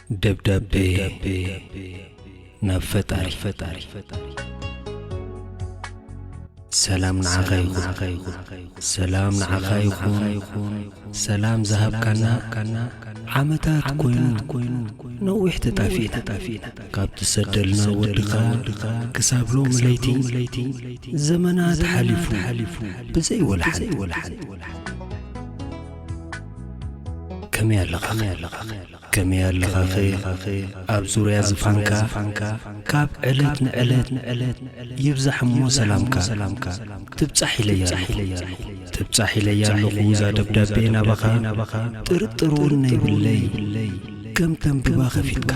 ደብዳቤ ናብ ፈጣሪ። ሰላም ንዓኻ ይኹን፣ ሰላም ንዓኻ ይኹን። ሰላም ዝሃብካና ዓመታት ኮይኑ፣ ነዊሕ ተጣፊእና፣ ካብ ትሰደልና ወድኻ ክሳብ ሎሚ ለይቲ ዘመናት ሓሊፉ፣ ብዘይ ወላ ሓንቲ። ከመይ ኣለኻ? ከመይ ኣለኻኸ? ኣብ ዙርያ ዝፋንካ ካብ ዕለት ንዕለት ይብዛሕ እሞ ሰላምካ። ትብጻሕ ኢለያ ኣለኹ፣ ትብጻሕ ኢለያ ኣለኹ እዛ ደብዳቤ ናባኻ። ጥርጥር እውን ነይብለይ፣ ከም ተንብባ ከፊትካ።